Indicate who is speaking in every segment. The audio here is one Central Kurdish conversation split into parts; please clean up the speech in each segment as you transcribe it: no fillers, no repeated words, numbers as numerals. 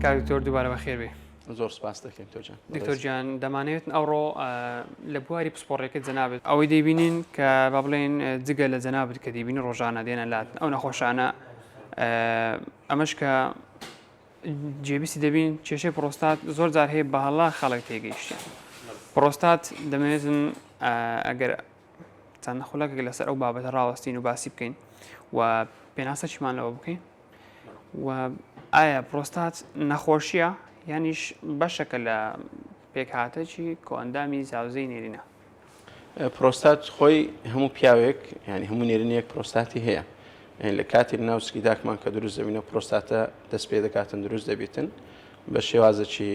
Speaker 1: کاک دکتۆر دووبارە بەخێر بێی.
Speaker 2: زۆر سپاس دەکەین تۆ جان.
Speaker 1: دکتۆر گیان دەمانەوێت ئەوڕۆ لە بواری پسپۆڕیەکەت جەنابت ئەوەی دەیبینین کە با بڵێین جگە لە جەنابت کە دەیبینی ڕۆژانە دێنە لات ئەو نەخۆشانە ئەمەش کە جێبیستی دەبین کێشەی پرۆستات زۆر جار هەیە بە هەڵە خەڵک تێگەیشتە پرۆستات دەمەوێتن ئەگەر چەند خولەکێک لەسەر ئەو بابەتە ڕاوەستین و باسی بکەین و پێناسەچیمان لەوە بکەین و ئایا پرۆستات نەخۆشیە یانیش بەشەکە لە پێکهاتەکی کۆئەندامی زاوزێی نێرینە؟
Speaker 2: پرۆستات خۆی هەموو پیاوێک یعنی هەموو نێرینەیەک پرۆستاتی هەیە لە کاتی ناو سکی داکمان کە دروست دەبینەوە پرۆستاتە دەست پێ دەکاتن دروست دەبیتن بە شێوازێکی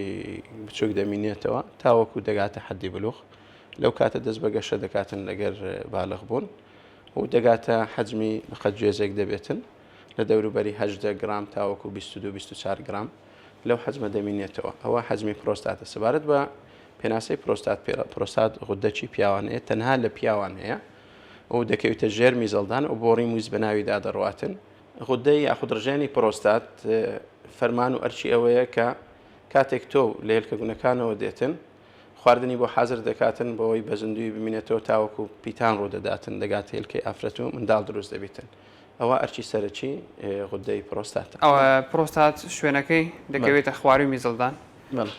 Speaker 2: بچووک دەمینێتەوە تاوەکو دەگاتە حەدی بلوغ لەو کاتە دەست بە گەشە دەکاتن لەگەر بالغ بوون و دەگاتە حەجمی بەقەد گوێزێک دەبێتن لە دەوروبەری 18 گرام تاوەکو 22 24 گرام لەو حەجمە دەمینێتەوە ئەوە حەجمی پرۆستاتە سەبارەت بە پێناسەی پرۆستات پرۆستات غودەکی پیاوان هەیە تەنها لە پیاوان هەیە و دەکەویتە ژێر میزەڵدان و بۆڕی میز بە ناویدا دەڕواتن غودەی یاخود ڕژێنی پرۆستات فەرمان و ئەرکی ئەوەیە کە کاتێک تۆ لە هێلکەگونەکانەوە دێتن خواردنی بۆ حازر دەکاتن بۆی بە زیندووی بمینێتەوە تاوەکو پیتان ڕوودەداتن دەگات هێلکەی ئافرەت و منداڵ دروست دەبیتن ئەوە ئەرکی سەرەکی غودەی پرۆستاتە.
Speaker 1: ئەوە پرۆستات شوێنەکەی دەکەوێتە خوارووی میزڵدان،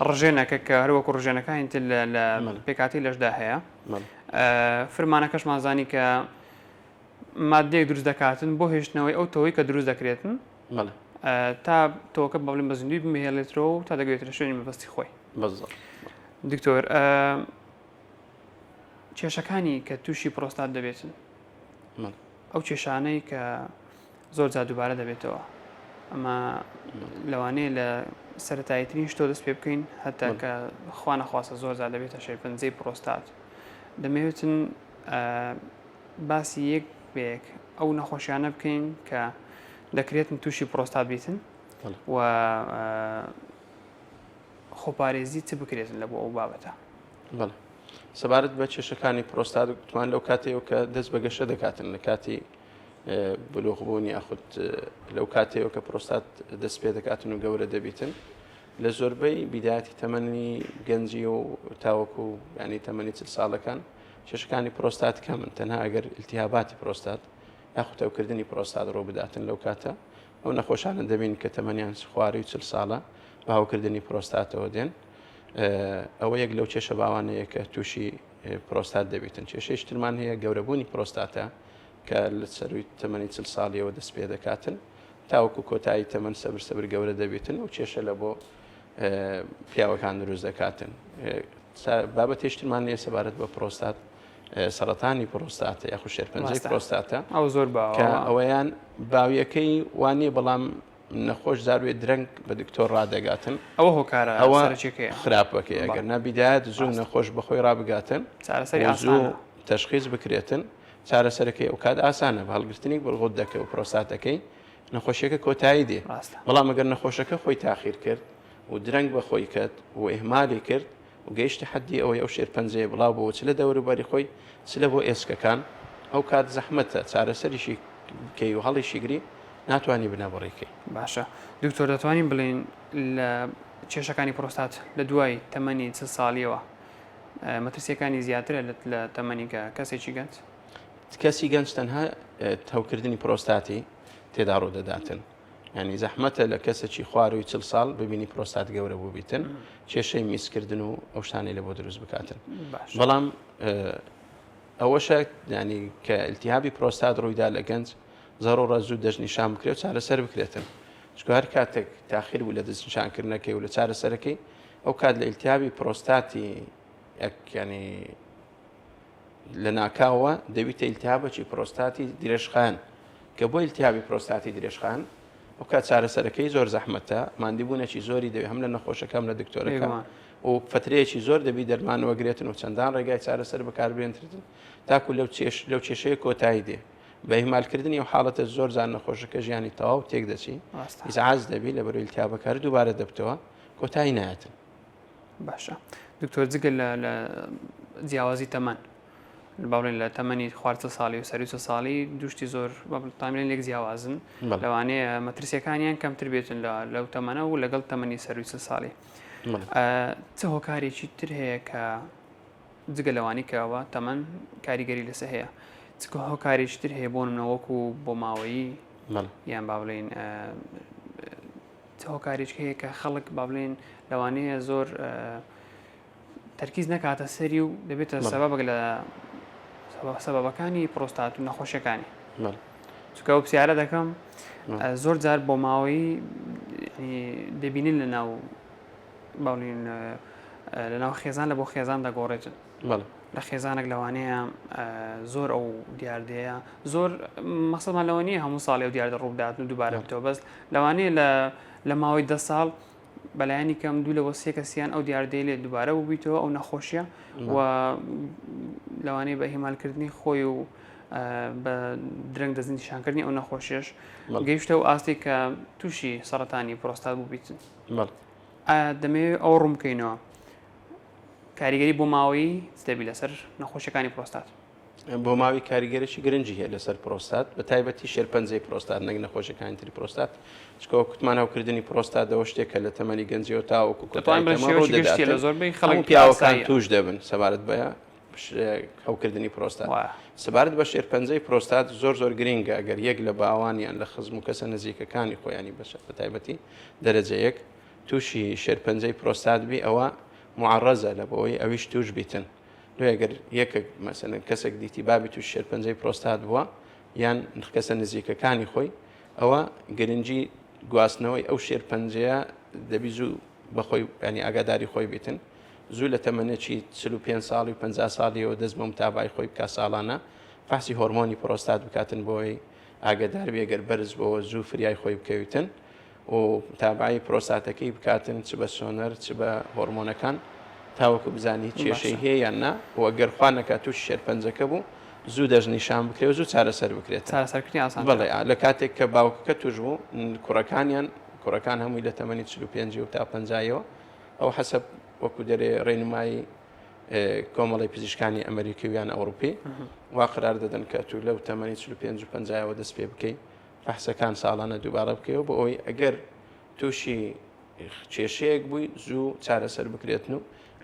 Speaker 1: ڕژێنەکە کە هەروەکو ڕژێنەکانی تر لە پێکهاتەی لەشدا هەیە. فرمانەکەشمان زانی کە ماددەیەک دروست دەکاتن بۆ هێشتنەوەی ئەو تۆوەی کە دروست دەکرێتن تا تۆوەکە بە بڵێن بە زیندووی بمهێڵێتەوە و تا دەگەوێتە شوێنی مەبەستی خۆی. دکتۆر کێشەکانی کە تووشی پرۆستات دەبێتن ئەو کێشانەی کە زۆر جار دووبارە دەبێتەوە ئەمە لەوانەیە لە سەتاییترین شتۆ دەست پێ بکەین هەتا کە خوا نەخواستە زۆر جار دەبێتە شێرپەنجەی پرۆستات دەمەوێتن باسی یەک بەیەک ئەو نەخۆشیانە بکەین کە دەکرێتن تووشی پرۆستات بیتن و خۆپارێزی چ بکرێتن لە بۆ ئەو بابەتە.
Speaker 2: بەڵێ سەبارەت بە کێشەکانی پرۆستات گوتمان لەو کاتەیەوە کە دەست بە گەشە دەکاتن لە کاتی بلوغ بوون یاخود لەو کاتەیەوە کە پرۆستات دەست پێ دەکاتن و گەورە دەبیتن لە زۆربەی بیدایەتی تەمەنی گەنجی و تاوەکو ینی تەمەنی چل ساڵەکان کێشەکانی پرۆستات کەمن تەنها ئەگەر التهاباتی پرۆستات یاخود هەوکردنی پرۆستات ڕوو بداتن لەو کاتە ئەو نەخۆشانە دەبین کە تەمەنیان خواری و چل ساڵە بە هەوکردنی پرۆستاتەوە دێن ئەوە یەک لەو کێشە باوانەیە کە تووشی پرۆستات دەبیتن کێشەیش ترمان هەیە گەورەبوونی پرۆستاتە کە لە سەروی تەمەنی چل ساڵیەوە دەست پێ دەکاتن تاوەکو کۆتایی تەمەن سەبر سەبر گەورە دەبیتن و کێشە لە بۆ پیاوەکان دروست دەکاتن بابەتێشترمان هەیە سەبارەت بە پرۆستات سەرەتانی پرۆستاتە یاخود شێرپەنجەی پرۆستاتە
Speaker 1: ئەو زۆر
Speaker 2: کە ئەوەیان باویەکەی وانە بەڵام نەخۆش زاروێ درەنگ بە دکتۆر ڕادەگاتن.
Speaker 1: ئەوە هۆکارە
Speaker 2: ئەوە
Speaker 1: سەرەکیەکەیە.
Speaker 2: خراپەکەی ئەگەر نا بیدایەت زوو نەخۆش بەخۆی ڕابگاتن
Speaker 1: چارەسەری
Speaker 2: و زوو
Speaker 1: ئاسانە.
Speaker 2: تەشخیس بکرێتن چارەسەرەکەی ئەوکات ئاسانە بە هەڵگرتنی غودەکە و پرۆستاتەکەی نەخۆشیەکە کۆتایی دێ
Speaker 1: ڕاستە.
Speaker 2: بەڵام ئەگەر نەخۆشەکە خۆی تاخیر کرد و درەنگ بەخۆی کەت و ئیهمالی کرد و گەیشتە حەدی ئەوەی ئەو شێرپەنجەیە بڵاو بۆوە چ لە دەوروبەری خۆی چ لە بۆ ئێسکەکان ئەو کات زەحمەتە چارەسەریشی بکەی و هەڵیشیگری ناتوانی بنەبڕی کەی.
Speaker 1: باشە دکتۆر دەتوانین بڵێین لە کێشەکانی پرۆستات لە دوای تەمەنی چل ساڵیەوە مەترسیەکانی زیاترە لە تەمەنی کە کەسێکی گەنج؟
Speaker 2: کەسی گەنج تەنها هەوکردنی پرۆستاتی تێدا ڕوودەداتن. یانی زەحمەتە لە کەسێکی خواروی چل ساڵ ببینی پرۆستات گەورە بووبیتن کێشەی میزکردن و ئەو شتانەی لە بۆ دروست بکاتن بەڵام ئەوەشە ینی کە التهابی پرۆستات ڕوویدا لە گەنج زەڕۆڕە زوو دەستنیشان بکرێت و چارەسەر بکرێتن چونکە هەر کاتێک تاخیر بوو لە دەستنیشانکردنەکەی و لە چارەسەرەکەی ئەو کات لە التهابی پرۆستاتی ینی لەناکاوە دەبیتە ئیلتیهابەکی پرۆستاتی درێژخایەن کە بۆ ئیلتیهابی پرۆستاتی درێژخایەن ئەو کات چارەسەرەکەی زۆر زەحمەتە ماندیبوونێکی زۆری دەوێت هەم لە نەخۆشەکە هەم لە دکتۆرەکە و فترەیەکی زۆر دەبی دەرمان وەگرێتن و چەندان ڕێگای چارەسەر بەکاربێنترن تاکو لەو چێش لەو کێشەیە کۆتایی دێ بە ئیهمالکردنی ئەو حاڵەتە زۆر جار نەخۆشەکە ژیانی تەواو تێک دەچی ئیزعاج دەبی لە بەرەو ئیلتیهابەکە هەر دووبارە دەبتەوە کۆتایی نایەتن
Speaker 1: باشە دکتۆر جگە لە لە جیاوازی تەمەن. با بڵێین لە تەمەنی خوار چل ساڵی و سەروی چل ساڵی دوو شتی زۆر با بڵێین تامرێن لێک جیاوازن لەوانەیە مەترسیەکانیان کەمتر بێتن لە لەو تەمەنە و لەگەڵ تەمەنی سەروی چل ساڵی چ هۆکارێکی تر هەیە کە جگە لەوانی کەەوە تەمەن کاریگەری لەسە هەیە چ هۆکارێکی تر هەیە بۆ منە وەکو بۆ ماوەیی یان با بڵێین چ هۆکارێک هەیە کە خەڵک با بڵێن لەوانەیە زۆر تەرکیز نەکاتە سەری و دەبێتە سەبەبێک لە سەبەبەکانی پرۆستات و نەخۆشیەکانی چونکە ئەو پرسیارە دەکەم زۆر جار بۆ ماوەی دەبینین لە ناو باڵین لە ناو خێزان لە بۆ خێزان دەگۆڕێتن لە خێزانێک لەوانەیە زۆر ئەو دیاردەیە زۆر مەسەمان لەوە نییە هەموو ساڵی ئەو دیاردە ڕووبدات و دووبارە بتەوە بەس لەوانەیە لە ماوەی دە ساڵ بەلایەنی کەم دوو لەوە سێ کەسیان ئەو دیاردەی لێ دووبارە بووبیتەوە ئەو نەخۆشیە و لەوانەیە بە هیمالکردنی خۆی و بە درەنگ دەستنیشانکردنی ئەو نەخۆشیش گەیشتە و ئاستی کە تووشی سەرەتانی پرۆستات بووبیتن دەمەوێت ئەو ڕوون بکەینەوە کاریگەری بۆ ماوەی دەبی لەسەر نەخۆشیەکانی پرۆستات.
Speaker 2: بۆماوی کاریگەرێکی گرنگی هەیە لەسەر پرۆستات بە تایبەتی شێرپەنجەی پرۆستات نەک نەخۆشیەکانی تری پرۆستات چونکە وەک وتمان هەوکردنی پرۆستات ئەوە شتێکە لە تەمەنی گەنجیەوە تاوەکو
Speaker 1: دەتوانین
Speaker 2: کۆتایی
Speaker 1: بڵێین
Speaker 2: تەمەن ڕوو
Speaker 1: شێوەیەکی گشتیە
Speaker 2: دەداتن
Speaker 1: لە زۆربەی خەڵک
Speaker 2: هەموو پیاوەکان
Speaker 1: ئاساییە.
Speaker 2: توش دەبن سەبارەت بە هەوکردنی پرۆستات
Speaker 1: وایە.
Speaker 2: سەبارەت بە شێرپەنجەی پرۆستات زۆر زۆر گرنگە ئەگەر یەک لە باوان یان لە خزم و کەسە نزیکەکانی خۆیانی بە تایبەتی دەرەجە یەک تووشی شێرپەنجەی پرۆستات بی ئەوە معەڕەزە لە بۆی ئەویش توش بیتن لۆیە گەر یەکێک مەسەلەن کەسێک دیتی بابی توش شێرپەنجەی پرۆستات بووە یان کەسە نزیکەکانی خۆی ئەوە گرنگی گواستنەوەی ئەو شێرپەنجەیە دەبی زوو بەخۆی ینی ئاگاداری خۆی بیتن زوو لە تەمەنێکی 45 ساڵی و 50 ساڵیەوە دەست بە متابعی خۆی بکا ساڵانە فەحسی هۆرمۆنی پرۆستات بکاتن بۆی ئاگادار بێ گەر بەرز بۆ زوو فریای خۆی بکەویتن و متابعەی پرۆستاتەکەی بکاتن چ بە سۆنەر چ بە هۆرمۆنەکان تاوەکو بزانی هیچ کێشەی هەیە یان نا و گەر خوا نەکات تووشی شێرپەنجەکە بوو زوو دەستنیشان بکرێ و زوو چارەسەر بکرێت
Speaker 1: چارەسەرکردنی ئاسان
Speaker 2: بەڵێ لە کاتێک کە باوکەکە توش بوو کوڕەکانیان کوڕەکان هەمووی لە تەمەنی 45 و تا 50 ئەو حەسەب وەکو دەرێ ڕێنمایی کۆمەڵی پزیشکانی ئەمریکی و یان ئەوروپی وا قرار دەدەن کە تو لەو تەمەنی 45 و 50ەوە دەست پێ بکەیت فەحسەکان ساڵانە دووبارە بکەیەوە بۆ ئەوەی ئەگەر تووشی کێشەیەک بووی زوو چارەسەر بکرێتن و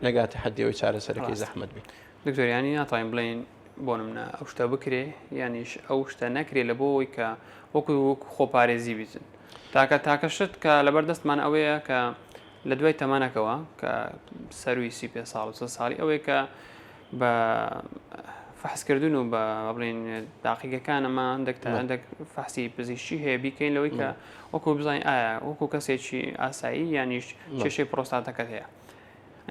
Speaker 2: نەگاتە حەدی ئەوەی چارەسەرەکەی زەحمەت بێت.
Speaker 1: دکتۆر یانی ناتوانین بڵێین بۆ نمونە ئەو شتە بکرێ یانیش ئەو شتە نەکرێ لە بۆ ئەوەی کە وەکو وەکو خۆپارێزی بیتن تاکە تاکە شت کە لەبەر دەستمان ئەوەیە کە لە دوای تەمەنەکەوە کە سەروی سی پێ ساڵ و چل ساڵی ئەوەیە کە بە فەحسکردن و بە بڵێن تاقیگەکان ئەمە هەندێک تا هەندێک فەحسی پزیشکی هەیە بیکەین لەوەی کە وەکو بزانین ئایا وەکو کەسێکی ئاسایی یانیش کێشەی پرۆستاتەکەت هەیە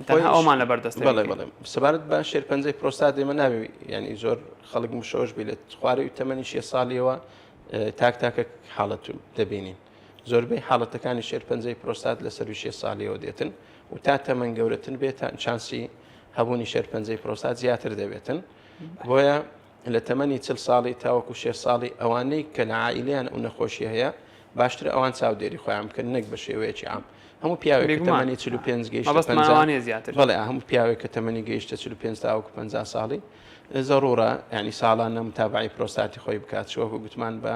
Speaker 1: تەنها ئەومان لەبەر دەست
Speaker 2: بەڵێ بەڵێ سەبارەت بە شێرپەنجەی پرۆستات ئێمە نابێ ینی زۆر خەڵک مشەوەش بێت لە خوارەوەی تەمەنی شێ ساڵیەوە تاک تاکە حاڵەت دەبینین زۆربەی حاڵەتەکانی شێرپەنجەی پرۆستات لە سەروی شێ ساڵیەوە دێتن و تا تەمەن گەورەتر بێت تا چانسی هەبوونی شێرپەنجەی پرۆستات زیاتر دەبێتن بۆیە لە تەمەنی چل ساڵی تاوەکو شێ ساڵی ئەوانەی کە لە عائیلیان ئەو نەخۆشی هەیە باشتر ئەوان چاودێری خۆیان بکەن نەک بە شێوەیەکی عام هەموو پیاوێک کە تەمەنی 45 گەیشتە
Speaker 1: 50 زیاتر
Speaker 2: بەڵێ هەموو پیاوێک کە تەمەنی گەیشتە 45 تاوەکو 50 ساڵی زەڕورە ینی ساڵانە متابعی پرۆستاتی خۆی بکات چوەکو گوتمان بە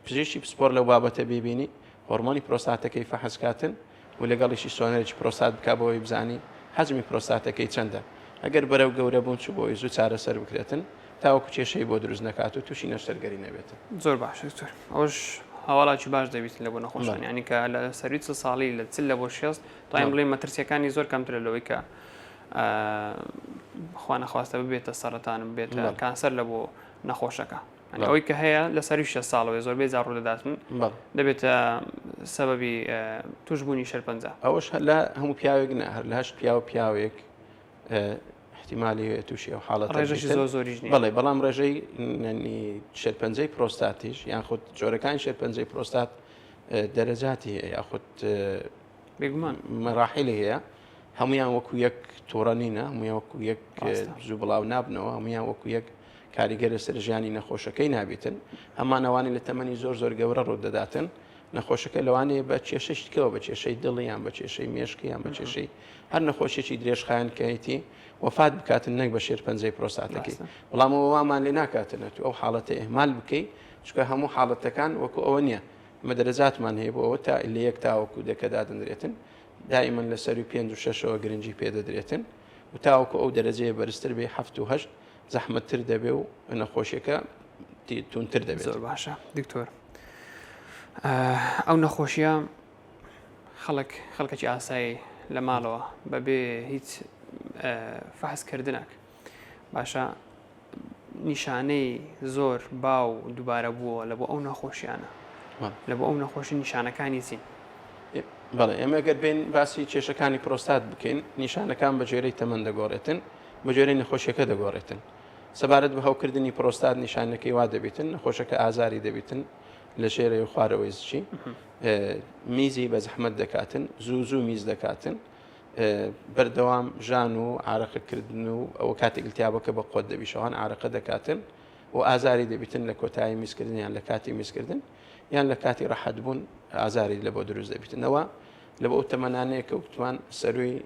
Speaker 2: پزیشکی پسپۆر لەو بابەتە بیبینی هۆرمۆنی پرۆستاتەکەی فەحس کاتن و لەگەڵیشی سۆنەرێکی پرۆستات بکا بۆ ئەوەی بزانی حەجمی پرۆستاتەکەی چەندە ئەگەر بەرەو گەورە بوون چ بۆی زوو چارەسەر بکرێتن تاوەکو کێشەی بۆ دروست نەکات و تووشی نەشتەرگەری نەبێتن.
Speaker 1: زۆر باشە دکتۆر ئەوەش هەواڵاکی باش دەبیت لە بۆ نەخۆشان ینی کە لە سەروی چل ساڵی لە چل لە بۆ شێست تایم بڵێ مەترسیەکانی زۆر کەمترە لەوەی کە خوا نەخواستە ببێتە سەرەتان بێتە کانسەر لە بۆ نەخۆشەکە. ئەوەی کە هەیە لە سەروی شەست ساڵەوەی زۆربەی جار ڕوودەداتن دەبێتە سەبەبی توشبوونی شێرپەنجە.
Speaker 2: ئەوەش هەر لە هەموو پیاوێک نا هەر لە هەشت پیاو پیاوێک احتیمالی هەیە تووشی ئەو حاڵەتە
Speaker 1: ڕێژەشی
Speaker 2: بێتن.
Speaker 1: زۆر زۆریش نییە.
Speaker 2: بەڵێ بەڵام ڕێژەی یعنی شێرپەنجەی پرۆستاتیش یان خود جۆرەکانی شێرپەنجەی پرۆستات دەرەجاتی هەیە یاخود
Speaker 1: بێگومان
Speaker 2: مەراحیلی هەیە هەمویان وەکو یەک تووڕە نینە هەمویان وەکو یەک زوو بڵاو نابنەوە هەمویان وەکو یەک کاریگەر لەسەر ژیانی نەخۆشەکەی نابیتن هەمان ئەوانەی لە تەمەنی زۆر زۆر گەورە ڕوو دەداتن. نەخۆشەکە لەوانەیە بە کێشەی شتکەوە بە کێشەی دڵ یان بە کێشەی مێشک یان بە کێشەی هەر نەخۆشیێکی درێژخایەن کەیتی وەفات بکاتن نەک بە شێرپەنجەی پرۆستاتەکەی بەڵام ئەوە وامان لێ ناکاتن ئەتوو ئەو حاڵەتە ئیهمال بکەی چونکە هەموو حاڵەتەکان وەکو ئەوە نییە ئمە دەرەجاتمان هەیە بۆ ئەوە تا لە یەک تاوەکو دەکە دادەنرێتن دائیمەن لە سەروی پێنج و شەشەوە گرنگی پێدەدرێتن و تاوەکو ئەو دەرەجەیە بەرزتر بێ هەفت و هەشت زەحمەتتر دەبێ و نەخۆشیەکە توندتر دەبێت.
Speaker 1: زۆر باشە دکتۆر ئەو نەخۆشیە خەڵک خەڵکەکی ئاسایی لە ماڵەوە بەبێ هیچ فەحسکردنێک باشە نیشانەی زۆر باو دووبارە بووە لە بۆ ئەو نەخۆشیانە لە بۆ ئەو نەخۆشی نیشانەکانی چین؟
Speaker 2: بەڵێ ئێمە گەر بین باسی کێشەکانی پرۆستات بکەین نیشانەکان بە گوێرەی تەمەن دەگۆڕێتن بە گوێرەی نەخۆشیەکە دەگۆڕێتن سەبارەت بە هەوکردنی پرۆستات نیشانەکەی وا دەبیتن نەخۆشەکە ئازاری دەبیتن لە ژێرەوەی خوارەوەی زچی میزی بە زەحمەت دەکاتن زوو زوو میز دەکاتن بەردەوام ژان و عارەقەکردن و ئەوە کاتێک التیابەکە بە قوت دەبی شەوان عارەقە دەکاتن و ئازاری دەبیتن لە کۆتایی میزکردن یان لە کاتی میزکردن یان لە کاتی ڕەحەت بوون ئازاری لە بۆ دروست دەبیتنەوە لە بۆ ئەو تەمەنانەیە کە وتمان سەروی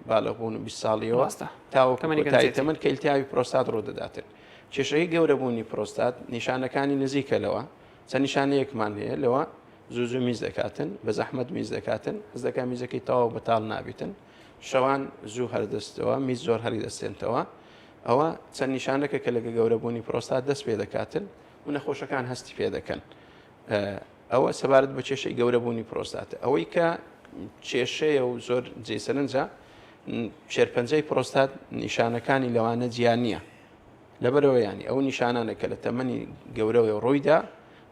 Speaker 2: بالغبوون و 20 ساڵیەوە تاوەکو کۆتایی تەمەن کە التیابی پرۆستات ڕوودەداتن کێشەی گەورەبوونی پرۆستات نیشانەکانی نزیکە لەوە چەند نیشانەیەکمان هەیە لەوە زوو زوو میز دەکاتن، بە زەحمەت میز دەکاتن، حەز دەکات میزەکەی تەواو بەتاڵ نابیتن، شەوان زوو هەردەستەوە، میز زۆر هەڵی دەستێنتەوە، ئەوە چەند نیشانەکە کە لەگە گەورەبوونی پرۆستات دەست پێ دەکاتن و نەخۆشەکان هەستی پێ دەکەن. ئەوە سەبارەت بە کێشەی گەورەبوونی پرۆستاتە. ئەوەی کە کێشەیە و زۆر جێی سەرنجە شێرپەنجەی پرۆستات نیشانەکانی لەوانە جیا نییە. لەبەرئەوە یانی ئەو نیشانانە کە لە تەمەنی گەورەوە ڕوویدا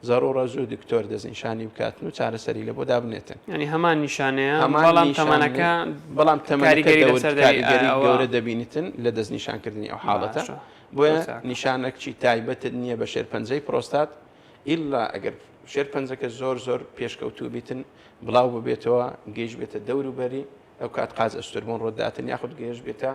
Speaker 2: زەڕوڕە زوو دکتۆر دەستنیشانی بکاتن و چارەسەری لە بۆ دابنێتن.
Speaker 1: یانی هەمان نیشانەیە بەڵام تەمەنەکە
Speaker 2: بەڵام تەمەنەکە کاریگەری گەورە دەبینیتن لە دەستنیشانکردنی ئەو حاڵەتە بۆیە نیشانەکچی تایبەتت نییە بە شێرپەنجەی پرۆستات ئیلا ئەگەر شێرپەنجەکە زۆر زۆر پێشکەوتوو بیتن بڵاو ببێتەوە گەیش بێتە دەوروبەری ئەو کات قاز ئەستوربوون ڕووداتن یاخود گەیش بێتە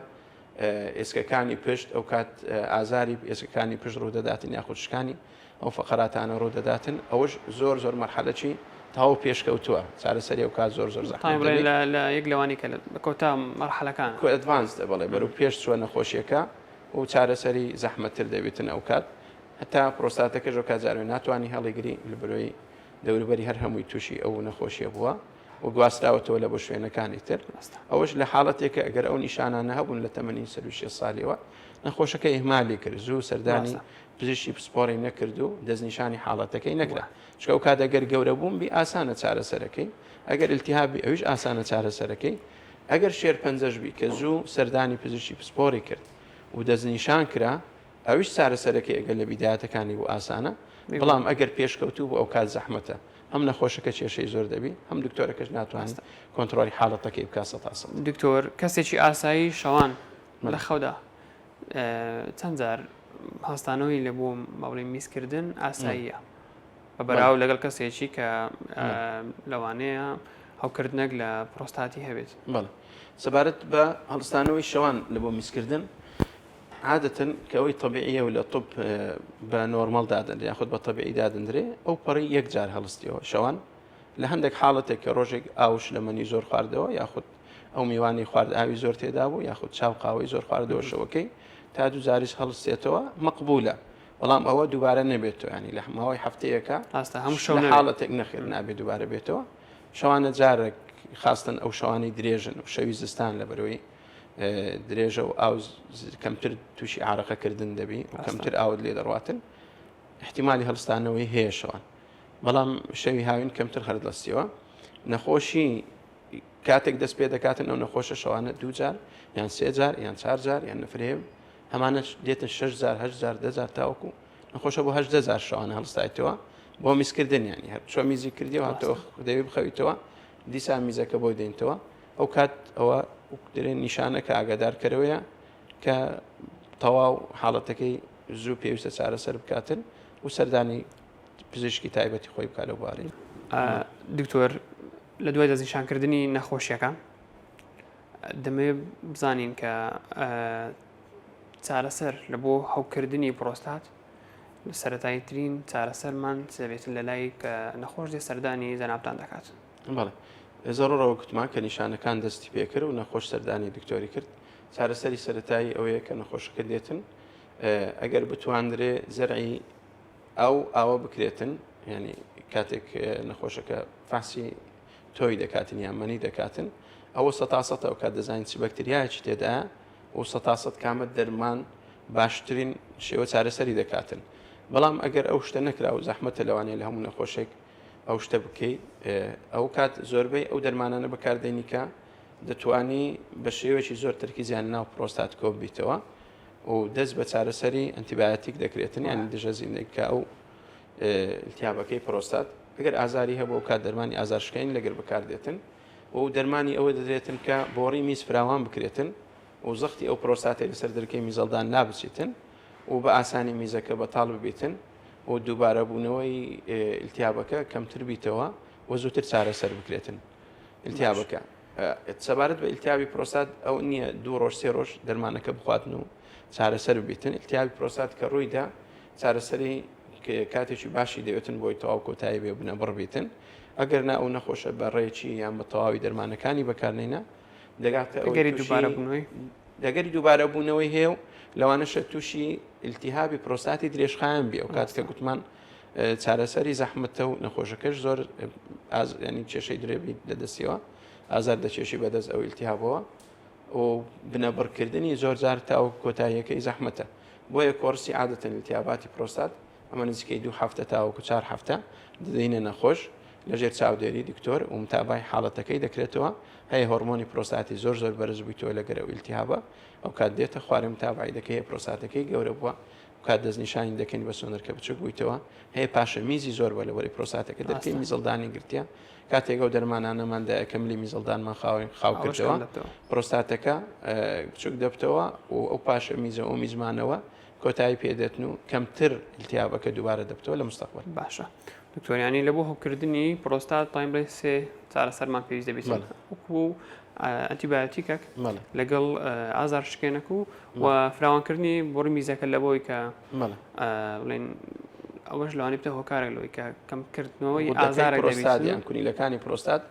Speaker 2: ئێسکەکانی پشت ئەو کات ئازاری ئێسکەکانی پشت ڕوودەداتن یاخود شکانی ئەو فقراتانە ڕوودەداتن ئەوەش زۆر زۆر مەرحەلەکی تەواو پێشکەوتووە چارەسەری ئەو کات زۆر زۆر زەحمەت
Speaker 1: دەبێت. لە یەک لەوانی کە لە کۆتا مەرحەلەکان.
Speaker 2: کۆ advanced بەڵێ بەرەو پێش چووە نەخۆشیەکە و چارەسەری زەحمەتتر دەبێتن ئەو کات هەتا پرۆستاتەکەش ئەو کات جارێ ناتوانانی هەڵیگری لە بەرۆی دەوروبەری هەر هەمووی تووشی ئەو نەخۆشیە بووە. و گواستراوەتەوە لە بۆ شوێنەکانی تر ئەوەش لە حاڵەتێکە ئەگەر ئەو نیشانانە هەبوون لە تەمەنی سەروو شێست سالیەوە نەخۆشەکە ئیهمالی کرد زوو سەردانی پزیشکی پسپۆڕی نەکرد و دەستنیشانی حاڵەتەکەی نەکرا چونکە ئەو کات ئەگەر گەورە بوون بی ئاسانە چارەسەرەکەی ئەگەر التهاب بی ئەویش ئاسانە چارەسەرەکەی ئەگەر شێرپەنجەش بی کە زوو سەردانی پزیشکی پسپۆڕی کرد و دەستنیشان کرا ئەویش چارەسەرەکەی ئەگەر لە بیدایەتەکانی بوو ئاسانە بەڵام ئەگەر پێشکەوتوو بوو ئەو کات زەحمەتە هەم نەخۆشەکە کێشەی زۆر دەبی هەم دکتۆرەکەش ناتوانێت کۆنترۆڵی حاڵەتەکەی بکات سەتا سەد.
Speaker 1: دکتۆر کەسێکی ئاسایی شەوان لە خەودا چەند جار هەستانەوەی لە بۆ با بڵێین میزکردن ئاساییە بە بەراو لەگەڵ کەسێکی کە لەوانەیە هەوکردنێک لە پرۆستاتی هەبێت.
Speaker 2: بەڵێ سەبارەت بە هەڵستانەوەی شەوان لە بۆ میزکردن عادەتەن کە ئەوەی تەبیعیە و لە طب بە نۆرمەڵ دادەنرێ یاخود بە تەبیعی دادەنرێ ئەو پەڕی یەک جار هەڵستیەوە شەوان لە هەندێک حاڵەتێک کە ڕۆژێک ئاوش لە مەنی زۆر خواردەوە یاخود ئەو میوانی خوارد ئاوی زۆر تێدا بوو یاخود چاو قاوەی زۆر خواردەوە شەوەکەی تا دوو جاریش هەڵستێتەوە مەقبولە بەڵام ئەوە دووبارە نەبێتەوە ینی لە ماوەی هەفتەیەەکە
Speaker 1: ئاستا هەموو شەو
Speaker 2: لە حاڵەتێک نەخێر نابێت دووبارە بێتەوە شەوانە جارێک خاستن ئەو شەوانەی درێژن و شەوی زستان لە بەرەوەی درێژە و ئاو کەمتر تووشی عرەقەکردن دەبی و کەمتر ئاوت لێ دەڕاتن احتیممالی هەڵستانەوەی هەیە شەوان بەڵام شەوی هاوین کەمتر هەردەستیەوە نەخۆشی کاتێک دەست پێ دەکاتن ئەو نەخۆشە شەوانە دووجار یان سێجار یان چارجار یان نفرێ هەمانە دێتن شش جار هەشت جار دەجار تاوەکو نەخۆشە بۆ هەشدە جار شەوانە هەڵستایتەوە بۆ میزکردن ینی هەر چۆ میزی کردی و هاتەوە دەوی بخەویتەوە دیسان میزەکە بۆی دێنتەوە ئەو کات ئەوە درێن نیشانە کە ئاگادارکەرەوەیە کە تەواو حاڵەتەکەی زوو پێویستە چارەسەر بکاتن و سەردانی پزیشکی تایبەتی خۆی بکات لەو بارەی.
Speaker 1: دکتۆر لە دوای دەستنیشانکردنی نەخۆشیەکە دەمەوێت بزانین کە چارەسەر لە بۆ هەوکردنی پرۆستات. سەرەتاییترین چارەسەرمان چ دەبێتن لە لای کە نەخۆش دێ سەردانی جەنابتان دەکات؟
Speaker 2: بەڵێ زەڕوڕەوە گوتمان کە نیشانەکان دەستی پێکرد و نەخۆش سەردانی دکتۆری کرد چارەسەری سەرەتایی ئەوەیە کە نەخۆشەکە دێتن ئەگەر بتواندرێ زەرعی ئەو ئاوە بکرێتن ینی کاتێک نەخۆشەکە فاسی تۆی دەکاتن یان مەنی دەکاتن ئەوە سەتا سەتە ئەو کات دەزانین چ بەکتریایەکی تێدایە و سەتا سەد کامە دەرمان باشترین شێوە چارەسەری دەکاتن بەڵام ئەگەر ئەو شتە نەکرا و زەحمەتە لەوانەیە لە هەموو نەخۆشێک ئەو شتە بکەی ئەو کات زۆربەی ئەو دەرمانانە بەکاردێنی کە دەتوانی بە شێوەیەکی زۆر تەرکیزیان ناو پرۆستات کۆ بیتەوە و دەست بە چارەسەری ئەنتیبایەتیک دەکرێتن یانی دژە زیندێک کە ئەو التیابەکەی پرۆستات ئەگەر ئازاری هەبوو ئەو کات دەرمانی ئازارشکێن لەگەر بەکاردێتن و دەرمانی ئەوە دەدرێتن کە بۆڕی میز فراوان بکرێتن و زەختی ئەو پرۆستاتەی لەسەر دەرکەی میزەڵدان لابچیتن و بە ئاسانی میزەکە بەتاڵ ببیتن و دووبارە بوونەوەی التیابەکە کەمتر بیتەوە و زووتر چارەسەر بکرێتن التیابەکە. سەبارەت بە ئیلتیابی پرۆستات ئەو نییە دوو ڕۆژ سێ ڕۆژ دەرمانەکە بخواتن و چارەسەر ببیتن ئیلتیابی پرۆستات کە ڕوویدا چارەسەری کاتێکی باشی دەوێتن بۆی تەواو کۆتایی بێ بنە بڕ بیتن ئەگەر نا ئەو نەخۆشە بە ڕێکی یان بە تەواوی دەرمانەکانی بەکارنینە دەگاتە
Speaker 1: ئەگەری دووبارە بوونەوەی
Speaker 2: دەگەری دووبارە بوونەوەی هەیە و لەوانەشە تووشی ئیلتیهابی پرۆستاتی درێژخایەن بێ ئەو کات کە گوتمان چارەسەری زەحمەتە و نەخۆشەکەش زۆر ینی کێشەی درێبی لە دەستیەوە ئازار دەچێشی بەدەست ئەو ئیلتیهابەوە و بنەبڕکردنی زۆر جار تاو کۆتاییەکەی زەحمەتە بۆیە کۆرسی عادەتەن التهاباتی پرۆستات ئەمە نزیکەی دوو هەفتە تاوەکو چوار هەفتە دەدەینە نەخۆش لەژێر چاودێری دکتۆر و متابای حاڵەتەکەی دەکرێتەوە هەیە هۆرمۆنی پرۆستاتی زۆر زۆر بەرز بوویتەوە لەگەر ئەو التهابە ئەو کات دێتە خوارێ متابعی دەکەی هەیە پرۆستاتەکەی گەورە بووە کات دەستنیشانی دەکەین بە سۆنەر کە بچوک بوویتەوە هەیە پاشە میزی زۆر بە لەوەری پرۆساتەکە دەرکەی میزڵدانی گرتیە کاتێک ئەو دەرمانانەمان دایە کە ملی میزڵدانمان خاوێن خاو کردەوە پرۆستاتەکە بچوک دەبتەوە و ئەو پاشە میزە ئەو میزمانەوە کۆتایی پێدێتن و کەمتر التیابەکە دووبارە دەبتەوە لە مستەقبل.
Speaker 1: باشە دکتۆر یانی لە بۆ هەوکردنی پرۆستات تایم بڵێ سێ چارەسەرمان پێویست دەبێت وەکو ئەنتیبایۆتیکەک لەگەڵ ئازار شکێنەک و و فراوانکردنی بۆڕی میزەکە لە بۆی کە بڵێن ئەوەش لەوانەیە بتە هۆکارێک لەوەی کە کەمکردنەوەی ئازارە
Speaker 2: پرۆستات کونیلەکانی پرۆستات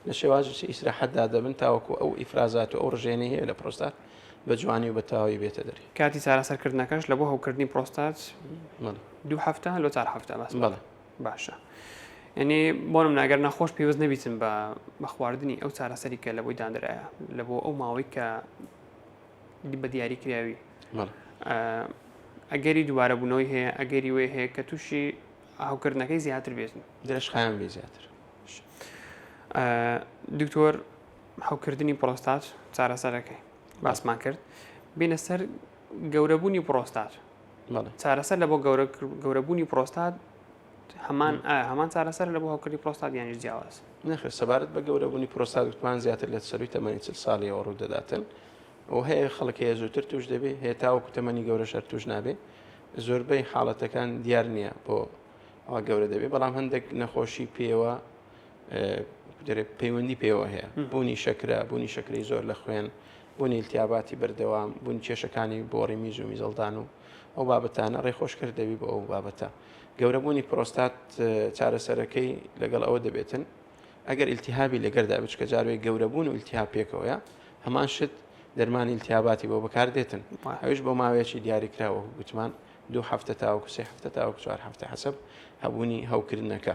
Speaker 2: لە شێوازی ئیسراحەتدا دەبن تاوەکو ئەو ئیفرازات و ئەو ڕژێنەی هەیە لە پرۆستات بە جوانی و بە تەواوی بێتە دەری.
Speaker 1: کاتی چارەسەرکردنەکەش لە بۆ هەوکردنی پرۆستات دوو هەفتە لۆ چار هەفتە باس
Speaker 2: بەڵێ.
Speaker 1: باشە یعنی بۆ نمونە ئەگەر نەخۆش پێویست نەبیتن بە بە خواردنی ئەو چارەسەری کە لە بۆی دانرایە لە بۆ ئەو ماوەی کە بە دیاری کراوی ئەگەری دووبارە بوونەوەی هەیە ئەگەری وەی هەیە کە تووشی هەوکردنەکەی زیاتر بێتن
Speaker 2: درێژخایەن بێ زیاتر.
Speaker 1: دکتۆر هەوکردنی پرۆستات چارەسەرەکەی باسمان کرد بینە سەر گەورەبوونی پرۆستات چارەسەر لە بۆ گەورەبوونی پرۆستات هەمان هەمان چارەسەر لە بۆ هەوکردنی پرۆستات یانیش جیاواز
Speaker 2: نەخێر سەبارەت بە گەورەبوونی پرۆستات گوتمان زیاتر لە سەروی تەمەنی 40 ساڵیەوە ڕوو دەداتن و هەیە خەڵک هەیە زووتر توش دەبێ هەیە تاوەکو تەمەنی گەورە شەر توش نابێ زۆربەی حاڵەتەکان دیار نییە بۆ ئەوە گەورە دەبێ بەڵام هەندێک نەخۆشی پێوە دەرێ پەیوەندی پێوە هەیە بوونی شەکرە بوونی شەکرەی زۆر لە خوێن بوونی التیاباتی بەردەوام بوون کێشەکانی بۆڕی میز و میزەڵدان و ئەو بابەتانە ڕێخۆشکرد دەبی بۆ ئەو بابەتە گەورەبوونی پرۆستات چارەسەرەکەی لەگەڵ ئەوە دەبێتن ئەگەر التهابی لەگەردا بچکە جاروێ گەورەبوون و التهاب پێکەوەیە هەمان شت دەرمانی التهاباتی بۆ بەکار دێتن ئەوش بۆ ماوەیەکی دیاریکراوە گوتمان دوو هەفتە تاوەکو سێ هەفتە تاوەکو چوار هەفتە حەسەب هەبوونی هەوکردنەکە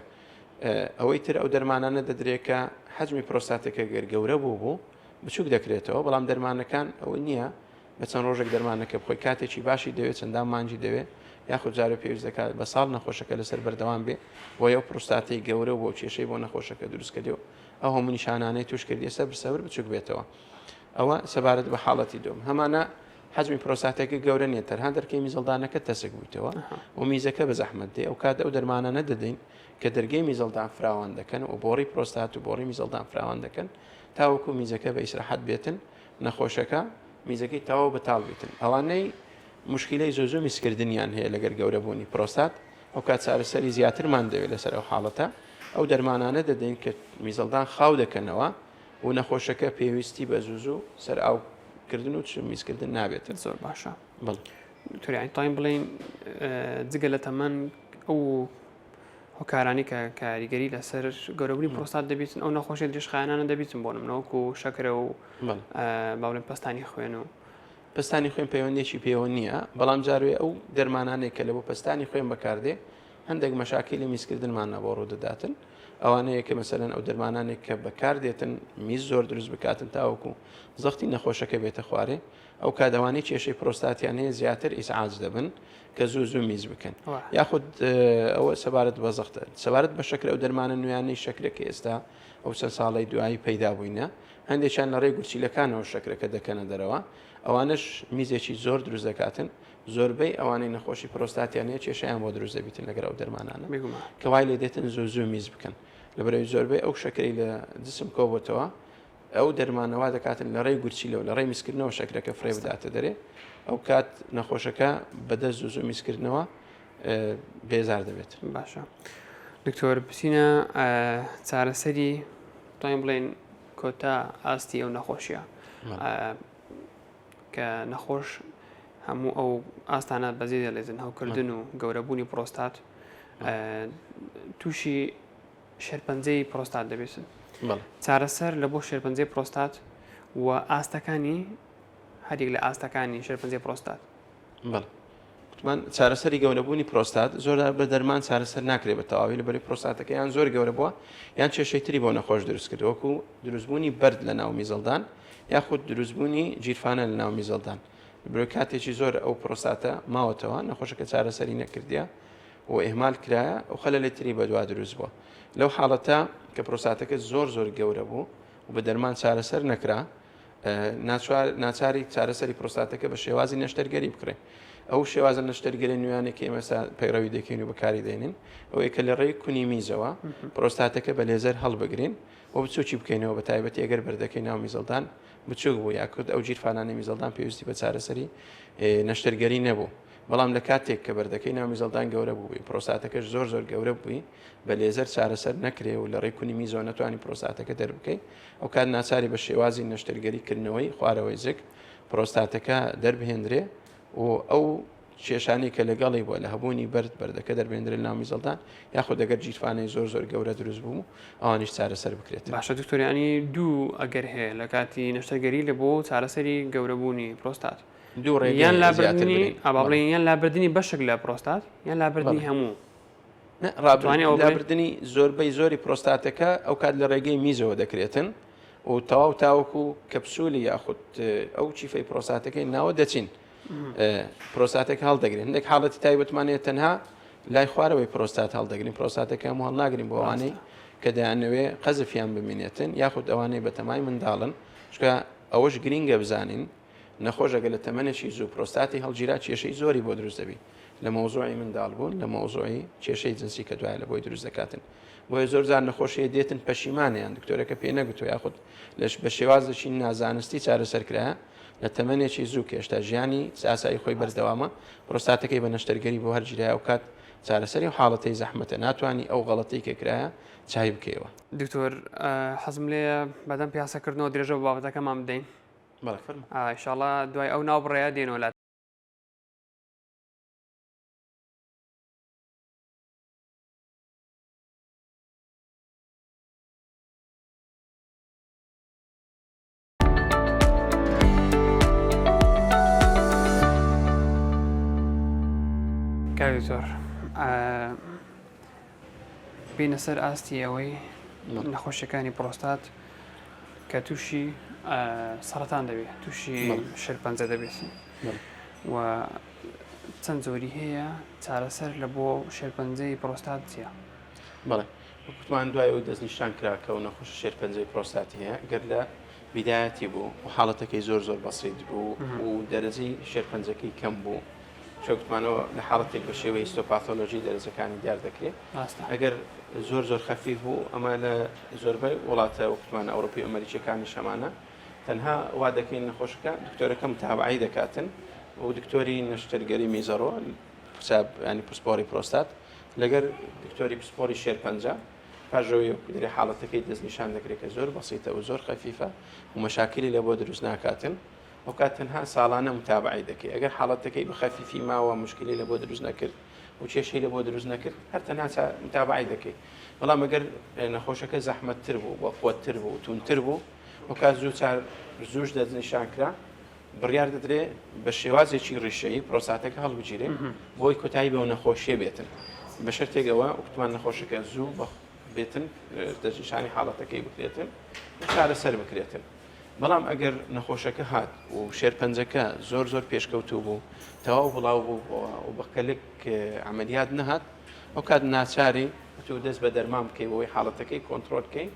Speaker 2: ئەوەی تر ئەو دەرمانانە دەدرێت کە حەجمی پرۆستاتەکە گەر گەورە بوو بوو بچوک دەکرێتەوە بەڵام دەرمانەکان ئەوە نییە بە چەند ڕۆژێک دەرمانەکە بخۆی کاتێکی باشی دەوێت چەندان مانجی دەوێت یاخود جارە پێویست دەکات بە ساڵ نەخۆشەکە لەسەر بەردەوام بێ بۆ ئەو پرۆستاتی گەورە بۆ کێشەی بۆ نەخۆشەکە دروست کردی و ئەو هەموو نیشانانەی توش کردی سەبر سەبر بچوک بێتەوە ئەوە سەبارەت بە حاڵەتی دوم هەمانە حەجمی پرۆساتەکە گەورە نیە تەنها دەرکەی میزەڵدانەکە تەسک بوویتەوە و میزەکە بە زەحمەت دێ ئەو کات ئەو دەرمانانە دەدەین کە دەرگەی میزەڵدان فراوان دەکەن و بۆڕی پرۆستات و بۆڕی میزەڵدان فراوان دەکەن تاوەکو میزەکە بە ئیسراحەت بێتن نەخۆشەکە میزەکەی تەواو بەتاڵ بیتن ئەوانەی مشکلەی زۆ زۆ میزکردنیان هەیە لەگەر گەورەبوونی پرۆستات ئەو کات چارەسەری زیاترمان دەوێت لەسەر ئەو حاڵەتە ئەو دەرمانانە دەدەین کە میزەڵدان خاو دەکەنەوە و نەخۆشەکە پێویستی بە زوو زوو سەر ئاو کردن و چ میزکردن نابێتن.
Speaker 1: زۆر باشە
Speaker 2: بەڵێ.
Speaker 1: دکتۆر یانی تاین بڵێین جگە لە تەمەن ئەو هۆکارانی کە کاریگەری لەسەر گەورەبوونی پرۆستات دەبیتن ئەو نەخۆشی درێژخایەنانە دەبیتن بۆ نمونە وەکو شەکرە و با بڵێن پەستانی خوێن و
Speaker 2: پەستانی خوێن پەیوەندێکی پێوە نییە بەڵام جاروێ ئەو دەرمانانێک کە لە بۆ پەستانی خوێن بەکاردێ هەندێک مەشاکیلی میزکردنمان بۆ ڕوودەداتن ئەوانەیە کە مەسەلەن ئەو دەرمانانێک کە بەکاردێتن میز زۆر دروست بکاتن تاوەکو زەختی نەخۆشەکە بێتە خوارێ ئەو کات ئەوانەی کێشەی پرۆستاتیان هەیە زیاتر ئیزعاج دەبن کە زوو زوو میز بکەن یاخود ئەوە سەبارەت بە زەختە سەبارەت بە شەکر ئەو دەرمانە نوێیانەی شەکرە کە ئێستا ئەو چەند ساڵەی دوایی پەیدا بووینە هەندێکیان لە ڕێی گورچیلەکانەوە شەکرەکە دەکەنە دەرەوە ئەوانش میزێکی زۆر دروست دەکاتن زۆربەی ئەوانەی نەخۆشی پرۆستاتیان هەیە کێشەیان بۆ دروست دەبیتن لەگەر ئەو دەرمانانە کە وای لێ دێتن زوو زوو میز بکەن لەبەرەوەی زۆربەی ئەو شەکرەی لە جسم کۆبۆتەوە ئەو دەرمانە وا دەکاتن لە ڕێی گورچیلەوە لە ڕێی میزکردنەوە شەکرەکە فرێ بداتە دەرێ ئەو کات نەخۆشەکە بەدەست زوو زوو میزکردنەوە بێزار دەبێت.
Speaker 1: باشە دکتۆر بچینە چارەسەری توانین بڵێن کۆتا ئاستی ئەو نەخۆشیە کە نەخۆش هەموو ئەو ئاستانە بەجێ دەڵێتن هەوکردن و گەورەبوونی پرۆستات تووشی شێرپەنجەی پرۆستات دەبێتن چارەسەر لە بۆ شێرپەنجەی پرۆستات و ئاستەکانی هەریک لە ئاستەکانی شێرپەنجەی پرۆستات.
Speaker 2: بەڵێ وتمان چارەسەری گەورەبوونی پرۆستات زۆر بە دەرمان چارەسەر ناکرێت بە تەواوی لەبەری پرۆستاتەکە یان زۆر گەورە بووە یان کێشەی تری بۆ نەخۆش دروست کرد وەکو دروستبوونی بەرد لە ناو میزەڵدان یاخود دروستبوونی جیرفانە لە ناو میزەڵدان برۆ کاتێکی زۆر ئەو پرۆستاتە ماوەتەوە نەخۆشەکە چارەسەری نەکردیە و ئیهمال کرایە و خەلەلی تری بەدوا دروست بووە لەو حاڵەتە کە پرۆستاتەکە زۆر زۆر گەورە بوو و بە دەرمان چارەسەر نەکرا ناچاری چارەسەری پرۆستاتەکە بە شێوازی نەشتەرگەری بکرێ ئەو شێوازە نەشتەرگەری نوێیانێک کە ئێمە پەیڕەوی دەکەین و بەکاری دێنین ئەوەیە کە لە ڕێی کونی میزەوە پرۆستاتەکە بە لێزەر هەڵبگرین و بچوکی بکەینەوە بە تایبەتی ئەگەر بەردەکەی ناو میزەڵدان بچوک بوو یاکرد ئەو جیرفانانی میزەڵدان پێویستی بە چارەسەری نەشتەرگەری نەبوو بەڵام لە کاتێک کە بەردەکەی ناو میزەڵدان گەورە بووی پرۆستاتەکەش زۆر زۆر گەورە بووی بە لێزەر چارەسەر نەکرێ و لە ڕێی کونی میزەوە نەتوانی پرۆستاتەکە دەربکەی ئەو کات ناچاری بە شێوازی نەشتەرگەری کردنەوەی خوارەوەی زگ پرۆستاتەکە دەربهێندرێ و ئەو کێشانەی کە لەگەڵی بووە لە هەبوونی بەرد بەردەکە دەربێندرێت ناو میزەڵدان یاخود دەگەر جیرفانەی زۆر زۆر گەورە دروست بوو ئەوانیش چارەسەر بکرێت.
Speaker 1: باشە دکتۆر یانی دوو ئەگەر هەیە لە کاتی نەشتەرگەری لە بۆ چارەسەری گەورەبوونی پرۆستات
Speaker 2: دوو ڕێگەی
Speaker 1: یان
Speaker 2: هەیە زیاتر
Speaker 1: لابردنی
Speaker 2: بڵێین.
Speaker 1: ئا با بڵێین یان لابردنی بەشێک لە پرۆستات یان لابردنی
Speaker 2: بەڵێ.
Speaker 1: هەموو
Speaker 2: نا
Speaker 1: توانی ئەوە بڵێین؟
Speaker 2: لابردنی زۆربەی زۆری پرۆستاتەکە ئەو کات لە ڕێگەی میزەوە دەکرێتن و تەواو تاوەکو کەپسولی یاخود ئەو چیفەی پرۆستاتەکەی ناوە دەچین پرۆستاتەکە هەڵدەگرین هەندێک حاڵەتی تایبەتمان هەیە تەنها لای خوارەوەی پرۆستات هەڵدەگرین پرۆستاتەکە هەموو هەڵناگرین بۆ ئەوانەی کە دەیانەوێ قەزفیان بمینێتن یاخود ئەوانەی بەتەمای منداڵن چونکە ئەوەش گرینگە بزانین نەخۆش ئەگەر لە تەمەنێکی زوو پرۆستاتی هەڵگیرا کێشەی زۆری بۆ دروست دەبی لە مەوزوعی منداڵ بوون لە مەوزوعی کێشەی جنسی کە دوای لە بۆی دروست دەکاتن بۆیە زۆر جار نەخۆشیە دێتن پەشیمانیان دکتۆرەکە پێ نەگوتو یاخود لەش بە شێوازێکی نازانستی چارەسەر کرایە لە تەمەنێکی زوو کە هێشتا ژیانی ئاسایی خۆی بەردەوامە پرۆستاتەکەی بە نەشتەرگەری بۆ هەرگیرایە ئەو کات چارەسەری و حاڵەتەی زەحمەتە ناتوانانی ئەو غەڵەتەی کە کرایە چای بکەیەوە.
Speaker 1: دکتۆر حەزم لێیە بەدەم پیاسەکردنەوە درێژە بە بابەتەکەمان بدەین.
Speaker 2: بەڵێ فەرموو.
Speaker 1: ئیشاڵا دوای ئەو ناوبڕەیە دێنەوە لات. کاک دکتۆر بینە سەر ئاستی ئەوەی نەخۆشیەکانی پرۆستات کە تووشی سەرەتان دەبێت تووشی شێرپەنجە دەبێت و چەند زۆری هەیە چارەسەر لە بۆ شێرپەنجەی پرۆستات چییە؟
Speaker 2: بەڵێ وەک وتمان دوای ئەوەی دەستنیشان کرا کە ئەو نەخۆشە شێرپەنجەی پرۆستاتی هەیە گەر لە بیدایەتی بوو و حاڵەتەکەی زۆر زۆر بەسیت بوو و دەرەجەی شێرپەنجەکەی کەم بوو چۆن گوتمانەوە لە حاڵەتێک بە شێوەی histopathology دەرەجەکانی دیار دەکرێت ئەگەر زۆر زۆر خەفیف بوو ئەمە لە زۆربەی وڵاتە وەکوتمان ئەوروپی ئەمریکیەکانی شەمانە تەنها وا دەکەین نەخۆشەکە دکتۆرەکە متابعی دەکاتن و دکتۆری نەشتەرگەری میزەڕۆ حساب ینی پسپۆری پرۆستات لەگەر دکتۆری پسپۆری شێرپەنجە پاش ئەوەی وەکو دەرێ حاڵەتەکەی دەستنیشان دەکرێت کە زۆر بەسیتە و زۆر خەفیفە و مەشاکیلی لە بۆ دروست ناکاتن. ئەوکات تەنها ساڵانە متابعەی دەکەی ئەگەر حاڵەتەکەی بە خەفیفی ماوە مشکلی لە بۆ دروست نەکرد و کێشەی لە بۆ دروست نەکرد هەر تەنها متابعەی دەکەی بەڵام ئەگەر نەخۆشەکە زەحمەتتر بوو بە قوتتر بوو توندتر بوو ئەوکات زوو چار زووش دەستنیشان کرا بڕیار دەدرێ بە شێوازێکی ڕیشەیی پرۆساتەکە هەڵبگیرێ بۆی کۆتایی بەو نەخۆشیە بێتن بە شەرتێک ئەوە وتمان نەخۆشەکە زوو بە بێتن دەستنیشانی حاڵەتەکەی بکرێتن چارەسەر بکرێتن. بەڵام ئەگەر نەخۆشەکە هات و شێرپەنجەکە زۆر زۆر پێشکەوتوو بوو تەواو بڵاو بوو و بە کەلک عملیات نەهات ئەو کات ناچاری تۆ دەست بە دەرمان بکەی بۆی حاڵەتەکەی کۆنترۆل بکەی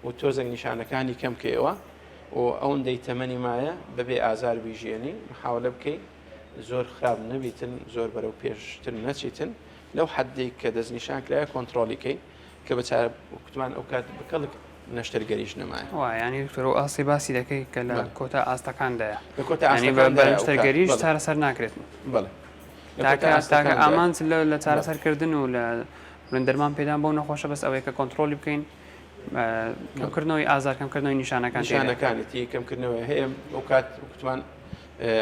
Speaker 2: و تۆزێک نیشانەکانی کەم کەیەوە و ئەوەندەی تەمەنی مایە بەبێ ئازار بیژێنی محاولە بکەی زۆر خراپ نەبیتن زۆر بەرەو پێشتر نەچیتن لەو حەدەی کە دەستنیشان کرایە کۆنترۆلی کەی کە بە چارە کوتمان ئەو کات بکەڵک نەشتەرگەریش نەمایە.
Speaker 1: وا یانی دکتۆر ئەو ئاستەی باسی دەکەی کە لە کۆتا ئاستەکاندایە.
Speaker 2: لە کۆتا یانی بە
Speaker 1: ئاستەکاندایە ئەو کات نەشتەرگەریش بەڵێ. چارەسەر ناکرێت.
Speaker 2: بەڵێ
Speaker 1: لە کۆتا تاکە تاکە ئاستەکاندایە. ئامانج لە لە چارەسەرکردن و لە بڵێن دەرمان پێدان بەو نەخۆشە بەس ئەوەیە کە کۆنتڕۆڵی بکەین کەمکردنەوەی ئازار کەمکردنەوەی نیشانەکان
Speaker 2: تێیدا. نیشانەکانێتی کەمکردنەوەی هەیە ئەو کات کوتمان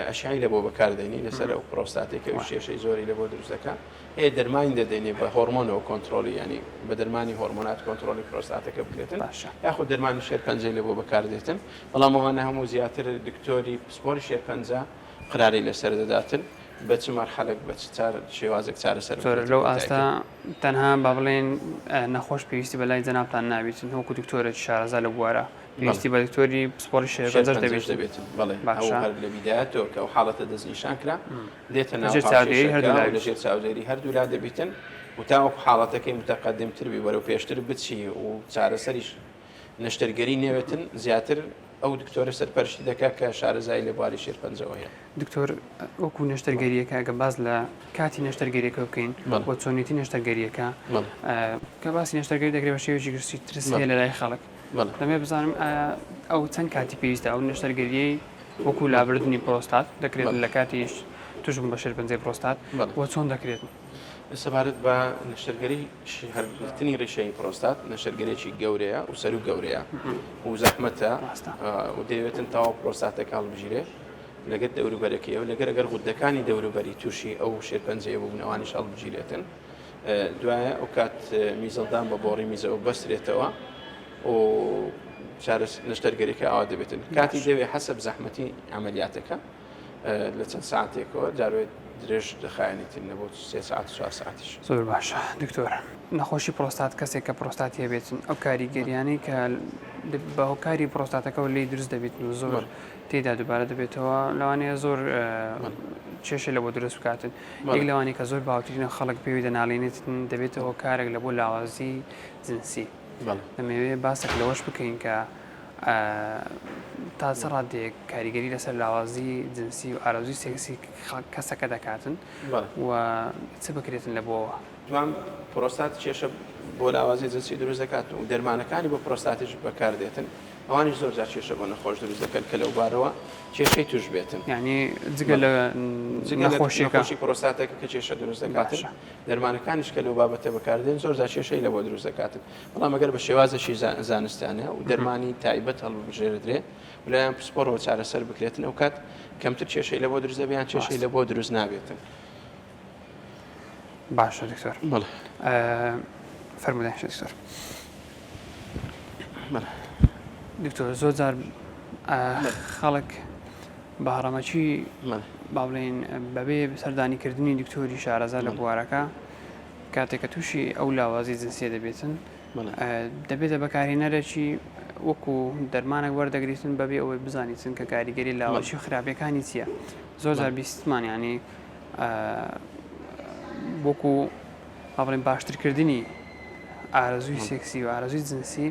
Speaker 2: ئەشعەی لە بۆ بەکاردێنی لەسەر ئەو پرۆستاتێک کە کێشەی زۆری لە بۆ دروست دەکا هەیە دەرمانی دەدەینێ بە هۆرمۆنەوە کۆنترۆلی ینی بە دەرمانی هۆرمۆنات کۆنترۆلی پرۆستاتەکە بکرێتن
Speaker 1: باشە
Speaker 2: یاخود دەرمانی شێرپەنجەی لە بۆ بەکاردێتن بەڵام ئەوانە هەموو زیاتر دکتۆری پسپۆری شێرپەنجە قراری لەسەر دەداتن بە چ مەرحەلێک بە چ چار شێوازێک چارەسەر
Speaker 1: زۆر بکرێتن لەو ئاستە تەنها با بڵێن نەخۆش پێویستی بە لای جەنابتان نابیتن وەکو دکتۆرێکی شارەزا لە بوارە پێویستی بە دکتۆری پسپۆڕی شێرپەنجەش
Speaker 2: دەبێت دەبێت بەڵێ باشە هەر لە بیدایەتەوە کە ئەو حاڵەتە دەستنیشان کرا دێتە ناو
Speaker 1: چاودێری هەردوو
Speaker 2: لە ژێر چاودێری هەردوولا دەبیتن و تاوەکو حاڵەتەکەی متەقدمتر بی بەرەو پێشتر بچی و چارەسەریش نەشتەرگەری نەوێتن زیاتر ئەو دکتۆرە سەرپەرشتی دەکات کە شارەزای لە بواری شێرپەنجەوە هەیە.
Speaker 1: دکتۆر وەکو نەشتەرگەریەکە ئەگە باس لە کاتی نەشتەرگەریەکە بکەین و چۆنیەتی نەشتەرگەریەکە کە باسی نەشتەرگەری دەکرێت بە شێوەیەکی گشتی ترس هەیە لە لای خەڵک دەمێ بزانم ئەو چەند کاتی پێویستە ئەو نەشتەرگەریەی وەکو لابردنی پرۆستات دەکرێت لە کاتیش توشبوون بە شێرپەنجەی پرۆستات و چۆن دەکرێت؟
Speaker 2: سەبارەت بە نەشتەرگەری هەڵگرتنی ڕیشەی پرۆستات نەشتەرگەرێکی گەورەیە و سەرو گەورەیە و زەحمەتە و دەیەوێتن تەواو پرۆستاتەکە هەڵبگیرێ لەگەر دەوروبەرەکەی و لەگەر ئەگەر غودەکانی دەوروبەری تووشی ئەو شێرپەنجەیە بوون ئەوانیش هەڵبگیرێتن دوایە ئەو کات میزەڵدان بە بۆڕی میزەوە بەسترێتەوە و چارەس نەشتەرگەریەکە ئاوا دەبێتن کاتی دەوێ حەسەب زەحمەتی عملیاتەکە لە چەند ساعتێکەوە جاروێ درێژ دەخایەنیتن لە بۆ سێ ساعت چوار ساعتیش.
Speaker 1: زۆر باشە دکتۆر نەخۆشی پرۆستات کەسێک کە پرۆستاتی هەبێتن ئەو کاریگەریانەی کە بە هۆکاری پرۆستاتەکەەوە لی دروست دەبێتن و زۆر تێدا دووبارە دەبێتەوە لەوانەیە زۆر کێشە لە بۆ دروست بکاتن یەک لەوانی کە زۆر باوترینە خەڵک پێوی دەناڵێنێتن دەبێتە هۆکارێک لە بۆ لاوازی جنسی دەمەوێ باسێک لەوەش بکەین کە تا چ ڕادەیەک کاریگەری لەسەر لاوازی جنسی و ئارەزووی سێکسی کەسەکە دەکاتن و چ بکرێتن لە بۆوە؟
Speaker 2: دوام پرۆستات کێشە بۆ لاوازی جنسی دروست دەکات و دەرمانەکانی بۆ پرۆستاتیش بەکاردێتن ئەوانیش زۆر جار کێشە بۆ نەخۆش دروست دەکەن کە لەو بارەوە کێشەی توش بێتن.
Speaker 1: یانی جگە لە نەخۆشیەکە
Speaker 2: نەخۆشی پرۆستاتەکە کە کێشە دروست دەکاتن دەرمانەکانیش کە لەو بابەتە بەکاردێن زۆر جار کێشەی لە بۆ دروست دەکاتن بەڵام ئەگەر بە شێوازێکی زانستانە و دەرمانی تایبەت هەڵبژێردرێ و لەلایەن پسپۆڕەوە چارەسەر بکرێتن ئەو کات کەمتر کێشەی لە بۆ دروست دەبێت یان کێشەی لە بۆ دروست نابێتن.
Speaker 1: باشە دکتۆر بەڵێ فەرموودەن دکتۆر. دکتۆر زۆر جار خەڵک بە هەڕەمەکی با بڵێین بەبێ سەردانیکردنی دکتۆری شارەزا لە بوارەکە کاتێک کە تووشی ئەو لاوازی جنسیە دەبێتن دەبێتە بەکارهێنەرێکی وەکو دەرمانێک وەردەگریتن بەبێ ئەوەی بزانیتن کە کاریگەری لاوەکی و خراپەکانی چییە زۆر جار بیستمان ینی وەکو با بڵێن باشترکردنی ئارەزووی سێکسی و ئارەزووی جنسی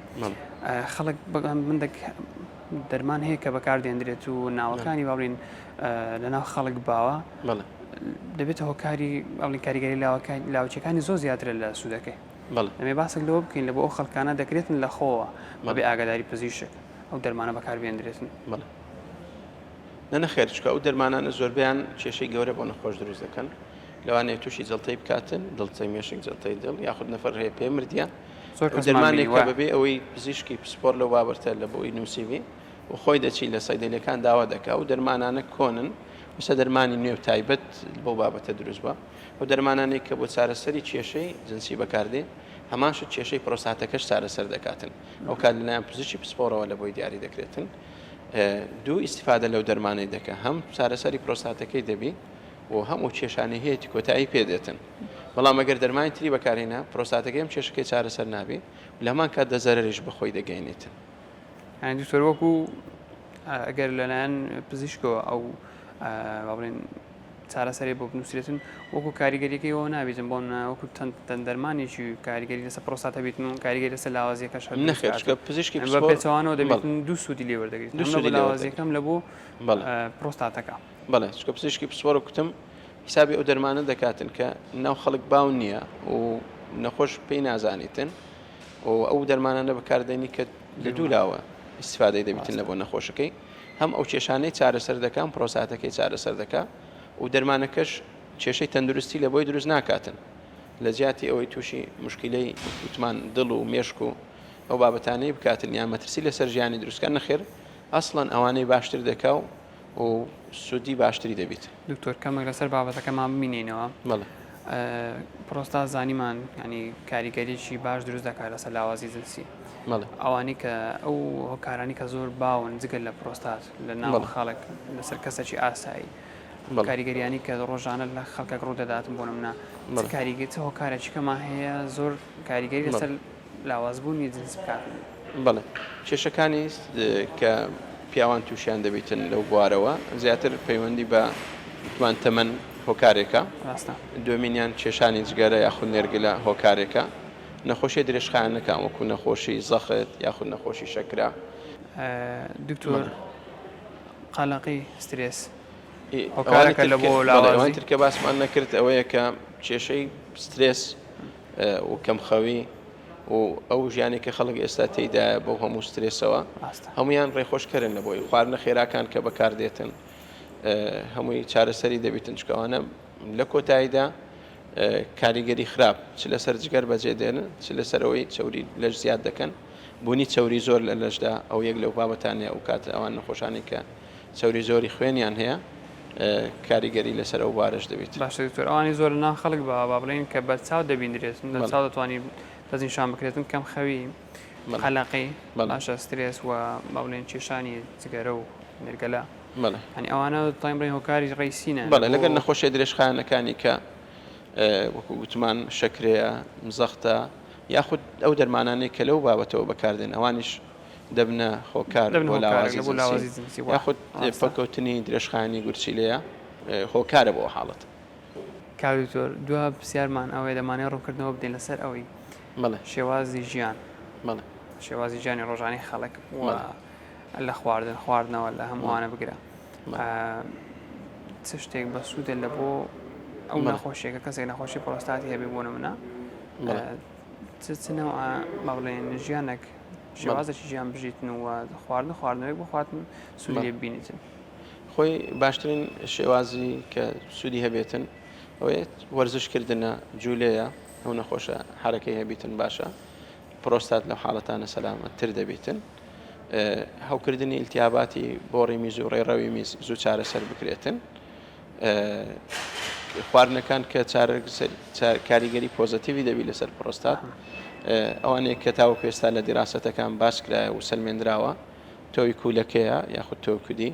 Speaker 1: خەڵک مندێک دەرمان هەیە کە بەکاردێندرێت و ناوەکانی با بڵێن لەناو خەڵک باوە دەبێتە هۆکاری ئەڵین کاریگەری لاوچەکانی زۆر زیاترە لە سوودەکەی دەمێ باسێک لەوە بکەین لە بۆ ئەو خەڵکانە دەکرێتن لە خۆوە بەبێ ئاگاداری پزیشک ئەو دەرمانە بەکاربێندرێتن.
Speaker 2: نە نەخێر چونکە ئەو دەرمانانە زۆربەیان کێشەی گەورە بۆ نەخۆش دروست دەکەن لەوانەیە تووشی جەڵتەی بکاتن دڵتەی مێشک جەڵتەی دڵ یاخود نەفەر هەیە پێ مردیە زۆر کەس دەرمانێک کە بەبێ ئەوەی پزیشکی پسپۆر لەو بابەتە لە بۆی نووسیبی. و خۆی دەچی لە سەیدەلیەکان داوا دەکا و دەرمانانە کۆنن وسە دەرمانی نوێ و تایبەت بەو بابەتە دروست بووە ئەو دەرمانانەی کە بۆ چارەسەری کێشەی جنسی بەکاردێ هەمان شت کێشەی پرۆستاتەکەش چارەسەر دەکاتن ئەو کات لەلایەن پزیشکی پسپۆڕەوە لە بۆی دیاری دەکرێتن دوو ئیسیفادە لەو دەرمانەی دەکە هەم چارەسەری پرۆستاتەکەی دەبی و هەم ئەو کێشانەی هەیەتی کۆتایی پێ دێتن بەڵام ئەگەر دەرمانی تری بەکارهێنا پرۆستاتەکەی ئەم کێشەکەی چارەسەر نابی و لە هەمان کاتدا زەرەریش بە خۆی دەگەینێتن.
Speaker 1: یانی دکتۆر وەکو ئەگەر لەلایەن پزیشکەوە ئەو با بڵێن چارەسەری بۆ بنووسرێتن وەکو کاریگەریەکەی ئەوە نابیتن بۆ وەکو تەند دەرمانێکی کاریگەری لەسەر پرۆستات هەبیتن و کاریگەری لەسەر لاوازیەکەش هەبێت
Speaker 2: نەخێر چونکە پزیشکی
Speaker 1: بە
Speaker 2: پسپۆڕ
Speaker 1: پێچەوانەوە
Speaker 2: بەڵێ
Speaker 1: دەبێتن دوو سوودی لێ وەردەگریت
Speaker 2: دوو
Speaker 1: هەم لە
Speaker 2: سوودی
Speaker 1: بۆ
Speaker 2: لێ وەردەگرێت
Speaker 1: لاوازیەکەم لە بۆ
Speaker 2: بەڵێ
Speaker 1: پرۆستاتەکە.
Speaker 2: بەڵێ چونکە پزیشکی پسپۆڕ کوتم حیسابی ئەو دەرمانە دەکاتن کە ناو خەڵک باو نییە و نەخۆش پێی نازانیتن و ئەو دەرمانانە بەکاردێنی کە لە دوو لاوە ئیسفادەی دەبیتن لە بۆ نەخۆشەکەی هەم ئەو کێشانەی چارەسەر دەکەم پرۆساتەکەی چارەسەر دەکا و دەرمانەکەش کێشەی تەندروستی لە بۆی دروست ناکاتن لە جیاتی ئەوەی تووشی مشکلەی وتمان دڵ و مێشک و ئەو بابەتانەی بکاتن یان مەترسی لەسەر ژیانی دروستکە نەخێر ئەسڵەن ئەوانەی باشتر دەکا و و سوودی باشتری دەبیت.
Speaker 1: دکتۆر کەمێک لەسەر بابەتەکەمان بمینینەوە.
Speaker 2: بەڵێ.
Speaker 1: پرۆستات زانیمان یانی کاریگەریی باش دروست دەکات لەسەر لاوازی جنسی.
Speaker 2: بەڵێ.
Speaker 1: ئەوانەی کە ئەو هۆکارانەی کە زۆر باون جگە لە پرۆستات لە ناو
Speaker 2: بەڵێ.
Speaker 1: خەڵک لەسەر کەسێکی ئاسایی
Speaker 2: بەڵێ.
Speaker 1: کاریگەریانی کە ڕۆژانە لە خەڵکێک ڕوو دەداتن بۆ نمونە چ
Speaker 2: بەڵێ.
Speaker 1: کاریگەری چ هۆکارێکی کەمان هەیە زۆر کاریگەری
Speaker 2: بەڵێ.
Speaker 1: لەسەر لاوازبوونی جنس بکات.
Speaker 2: بەڵێ کێشەکانی کە پیاوان تووشیان دەبیتن لەو بوارەوە زیاتر پەیوەندی بە وتمان تەمەن هۆکارێکە
Speaker 1: ڕاستە.
Speaker 2: دووەمینیان کێشانی جگەرە یاخود نێرگلە هۆکارێکە نەخۆشیە درێژخایەنەکان وەکو نەخۆشی زەخت یاخود نەخۆشی شەکرە.
Speaker 1: دکتۆر
Speaker 2: بەڵێ.
Speaker 1: قەلەقی سترێس
Speaker 2: ئەوانی
Speaker 1: هۆکارێکە
Speaker 2: تر
Speaker 1: لە
Speaker 2: کە
Speaker 1: بۆ
Speaker 2: بەڵێ ئەوانی
Speaker 1: لاوازی؟
Speaker 2: تر کە باسمان نەکرد ئەوەیە کە کێشەی سترێس و کەمخەوی و ئەو ژیانەی کە خەڵک ئێستا تێیدایە بەو هەموو سترێسەوە
Speaker 1: ڕاستە.
Speaker 2: هەمویان ڕێخۆشکەرن لە بۆی خواردنە خێراکان کە بەکاردێتن هەمووی چارەسەری دەبیتن چکەوانە لە کۆتاییدا کاریگەری خراپ چ لەسەر جگەر بەجێ دێنن چ لەسەر ئەوەی چەوری لەش زیاد دەکەن بوونی چەوری زۆر لە لەشدا ئەو یەک لەو بابەتانەیە ئەو کات ئەوان نەخۆشانی کە چەوری زۆری خوێنیان هەیە کاریگەری لەسەر ئەو بوارەش دەبیت.
Speaker 1: باشە دکتۆر ئەوانەی زۆر لەناو خەڵک بە با بڵێین کە بە چاو دەبیندرێت لە چاو دەتوانی دەستنیشان بکرێتن کەم خەوی قەلەقی باشە سترێس و با بڵێن کێشانی جگەرە و نێرگەلە هەنی ئەوانە دەتوانین بڵێین هۆکاری ڕەیسینە
Speaker 2: بەڵێ لەگەر نەخۆشیە درێژخایەنەکانی کە وەکو گوتمان شەکرەیە زەختە یاخود ئەو دەرمانانەی کە لەو بابەتەوە بەکاردێن ئەوانیش دەبنە هۆکار
Speaker 1: دەبنە
Speaker 2: بۆ
Speaker 1: هۆکارێک
Speaker 2: لاوازی
Speaker 1: لە بۆ
Speaker 2: جنسی
Speaker 1: لاوازی جنسی وە
Speaker 2: یاخود
Speaker 1: ڕاستە.
Speaker 2: پەککەوتنی درێژخایەنی گورچیلەیە هۆکارە بۆ ئەو حاڵەتە.
Speaker 1: کاک دکتۆر دوا پرسیارمان ئەوەیە دەمانەوێت ڕوونکردنەوە بدەین لەسەر ئەوەی
Speaker 2: بەڵێ.
Speaker 1: شێوازی ژیان
Speaker 2: بەڵێ.
Speaker 1: شێوازی ژیانی ڕۆژانەی خەڵک و
Speaker 2: بەڵێ.
Speaker 1: لە خواردن خواردنەوە لە
Speaker 2: بەڵێ.
Speaker 1: هەمووانە بگرە
Speaker 2: بەڵێ.
Speaker 1: چ شتێک بەسوودە لە بۆ ئەو
Speaker 2: بەڵێ.
Speaker 1: نەخۆشیە کە کەسێک نەخۆشی پرۆستاتی هەبێ بۆ نمونە
Speaker 2: بەڵێ.
Speaker 1: چ چ نەوعە با بڵێین ژیانێک شێوازێکی ژیان بژیتن و خواردن خواردنەوەی بخواتن سوودی لێ ببینیتن.
Speaker 2: خۆی باشترین شێوازی کە سوودی هەبێتن ئەوەیە وەرزشکردنە جوولەیە ئەو نەخۆشە حرەکەی هەبیتن باشە پرۆستات لەو حاڵەتانە سەلامەتتر دەبیتن هەوکردنی ئیلتیاباتی بۆڕی میز و ڕێڕەوی میز زوو چارەسەر بکرێتن خواردنەکان کە کاریگەری پۆزەتیڤی دەبی لەسەر پرۆستات ئەوانەیە کە تاوەکو ئێستا لە دیراسەتەکان باس کرایە و سەلمێنراوە تۆوی کوولەکەیە یاخود تۆکودی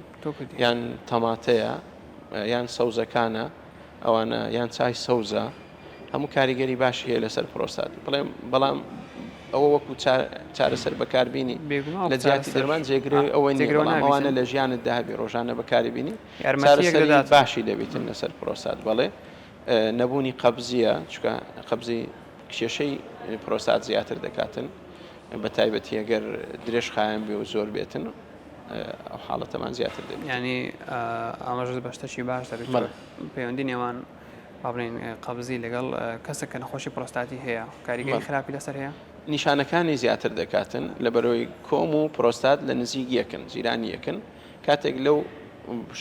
Speaker 2: یان تەماتەیە یان سەوزەکانە ئەوانە یان چای سەوزە هەموو کاریگەری باشی هەیە لەسەر پرۆستات بڵێم بەڵام ئەوە وەکو چارەسەر بەکاربینی لە جیاتی دەرمان جێگرەوەی ئەوە نییە بەڵام ئەوانە لە ژیانت داهبی ڕۆژانە بەکاری بینی چارەسەری باشی دەبیتن لەسەر پرۆستات بەڵێ نەبوونی قەبزیە چکە قەبزی کێشەی پرۆستات زیاتر دەکاتن بە تایبەتی ئەگەر درێژ خایەن بێ و زۆر بێتن ئەو حاڵەتەمان زیاتر دەبێت
Speaker 1: ینی ئاماژە بە شتەکی باش دەبێت پەیوەندی نێوان با بڵێین قەبزی لەگەڵ کەسێک کە نەخۆشی پرۆستاتی هەیە کاریگەری خراپی لەسەر هەیە؟
Speaker 2: نیشانەکانی زیاتر دەکاتن لەبەرەوەی کۆم و پرۆستات لە نزیک یەکن جیرانی یەکن کاتێک لەو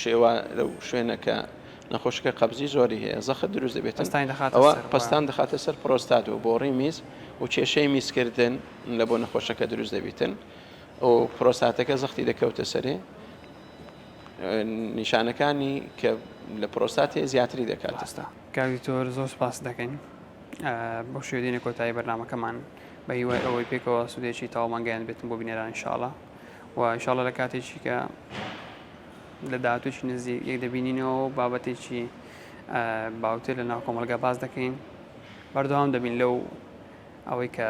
Speaker 2: شێوە لەو شوێنە کە نەخۆشەکە قەبزی زۆری هەیە زەخت دروست دەبێتن ئەوە پەستان دەخاتە سەر پرۆستات و بۆڕی میز و کێشەی میزکردن لە بۆ نەخۆشەکە دروست دەبیتن. ئەو پرۆستاتەکە زەختی دەکەوتە سەرێ نیشانەکانی کە لە پرۆستات هەیە زیاتری دەکات.
Speaker 1: ڕاستە کاک دکتۆر زۆر سوپاست دەکەین بەو شێوە دێنە کۆتایی بەرنامەکەمان بە هیوای ئەوەی پێکەوە سوودێکی تەواومان گەیاند بێتن بۆ بینەران ئینشاءاللە و ئینشاءاللە لە کاتێکی کە لە داهاتووی نزیک یەک دەبینینەوە و بابەتێکی باوتر لە ناو کۆمەڵگا باس دەکەین بەردەوام دەبین لەو ئەوەی کە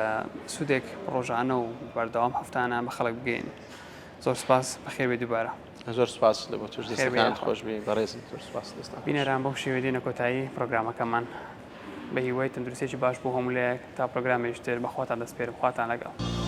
Speaker 1: سوودێک ڕۆژانە و بەردەوام هەفتانە بە خەڵک بگەین زۆر سپاس بەخێر بێ دووبارە.
Speaker 2: زۆر سپاس لە بۆ توش دەستەکانت خۆش بێ بەڕێزم زۆر سپاس دەستان
Speaker 1: بینەران بەو شێوەیە دێنە کۆتایی پرۆگرامەکەمان بە هیوای تەندروستیەکی باش بۆ هەموو لایەک تا پرۆگرامێکی تر بە خواتان دەسپێرم خواتان لەگەڵ.